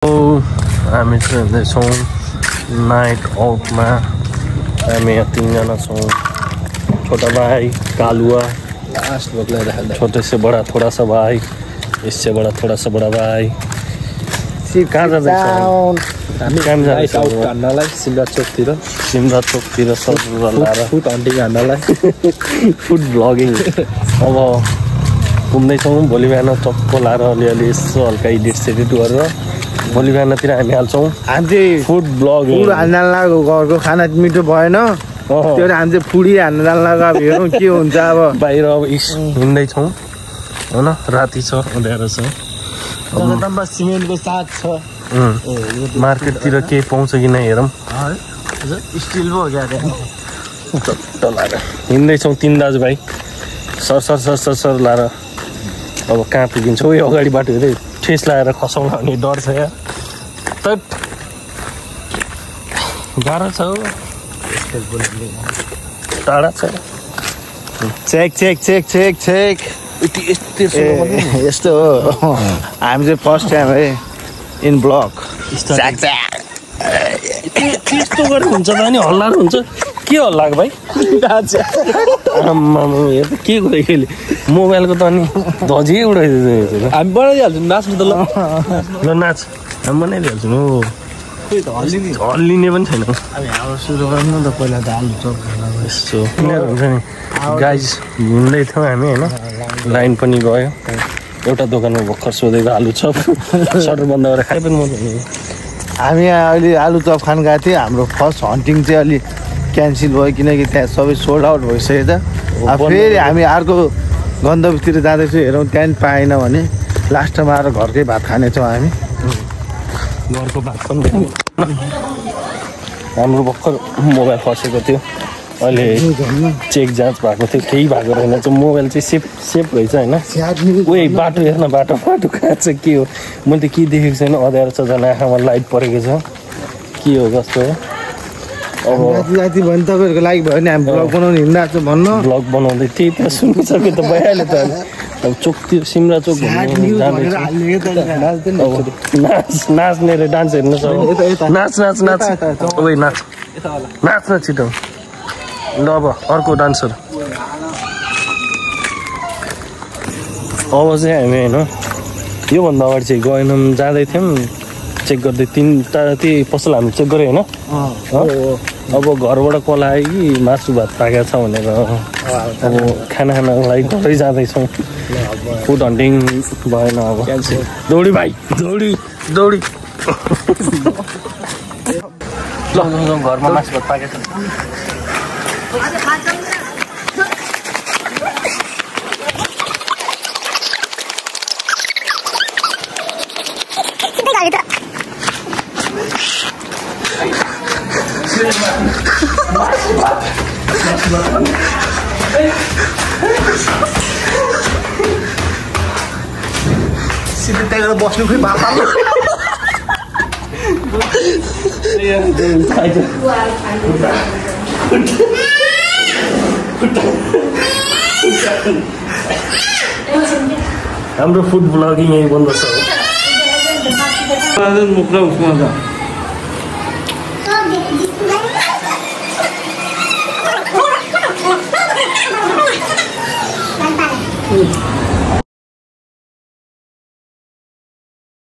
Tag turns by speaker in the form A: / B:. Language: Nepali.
A: हामी चाहिँ हिँड्दैछौँ नाइट आउटमा। हामी यहाँ 3 जना छौँ। छोटा भाई कालुआ, छोटे से बड़ा थोड़ा सा भाई, इससे बड़ा थोड़ा सा बड़ा भाई। कहाँ जाँदैछौँ?
B: सिमरा चोकतिर फुड हन्टिङ हान्नलाई
A: फुड ब्लगिङ। अब घुम्दैछौँ। भोलि बिहान चक्क लाएर अलिअलि यसो हल्का एडिट गरेर भोलि बिहानतिर हामी हाल्छौँ।
B: हामी चाहिँ
A: फुड ब्लगिङ।
B: फुड हान्न लाग्यो, घरको खाना मिठो भएन, त्यो हामी चाहिँ फुडी हान्न जानु लाग्यो। अब हेरौँ के हुन्छ। अब
A: बाहिर अब हिँड्दैछौँ होइन, राति छ, अँध्यारो छ।
B: सिमेन्टको साथ छ।
A: मार्केटतिर केही पाउँछ कि नै हेरौँ।
B: स्टिल पो हो क्या
A: चट्ट लाएर हिँड्दैछौँ 3 दाजुभाइ सर लाएर। अब कहाँ पुगिन्छौँ? यो अगाडि बाटो हेऱ्यो ठेस लगाएर खसाउन भन्ने डर छ यहाँ। तट गाह्रो छ, टाढा छ।
B: चेक यस्तो हो। हामी चाहिँ फर्स्ट टाइम है इन ब्लग।
A: त्यस्तो गरेर हुन्छ त नि, हल्ला हुन्छ। के हल्लाएको भाइ? के गरेको मोबाइलको त अनि धजिए उडाइदिँदैछ।
B: हामी बनाइदिइहाल्छौँ, नाच्नु त
A: ल नाच, हामी बनाइदिइहाल्छौँ। हो हल्लिने पनि छैन।
B: अब हाम्रो सुरु गर्नु त पहिला त आलु चप
A: यस्तो क्लियर हुन्छ नि। गाइज हिँड्दै थियौँ हामी होइन, लाइन पनि गयो। एउटा दोकानमा भर्खर सोधेको आलु चप सटर बन्द गरेर खाइ पनि मन।
B: हामी यहाँ अहिले आलु चप खान गएको थियौँ। हाम्रो फर्स्ट हन्टिङ चाहिँ अलि क्यान्सल भयो, किनकि त्यहाँ सबै सोल्ड आउट भइसक्यो त। अब फेरि हामी अर्को गन्तव्यतिर जाँदैछौँ। हेरौँ त्यहाँ पनि पाएन भने लास्टमा आएर घरकै भात खानेछौँ हामी।
A: घरको भात पनि हाम्रो भर्खर मोबाइल फसेको थियो, अहिले चेक जाँच भएको थियो, केही भएको रहेन। मोबाइल चाहिँ सेफ रहेछ होइन। कोही बाटो हेर्न, बाटो कहाँ छ के हो मैले त के देखेको छैन। अँध्यारो छ, झन् आँखामा लाइट परेको छ, के हो कस्तो हो।
B: अब जाति भने तपाईँहरूको लागि भयो भने हामी ब्लग बनाउनु हिँडिरहेको छ भन्नु।
A: ब्लग बनाउँदै त्यही त सुनिसक्यो त भइहाल्यो त। अब चोकतिर सिमरा चोक नाच्ने रे, डान्स हेर्नु छ। नाच ओइ नाच न छिटो। ल अब अर्को डान्सर। अब चाहिँ हामी होइन योभन्दा अगाडि चाहिँ गएनौँ, जाँदै थियौँ चेक गर्दै 3टा जति पसल हामी चेक गऱ्यो होइन। अब घरबाट कल आयो कि मासु भात पाकेको छ भनेर अब खाना खानको लागि घरै जाँदैछौँ। फुड हन्टिङ भएन। अब दौडी भाइ दौडी ल घरमा मासु भात पाकेको छ।
B: सिधै त्यहाँ बस्नु खोइ बाबा
A: हाम्रो फुड ब्लगिङ यही बन्द छ।
B: मुक्रा उसमा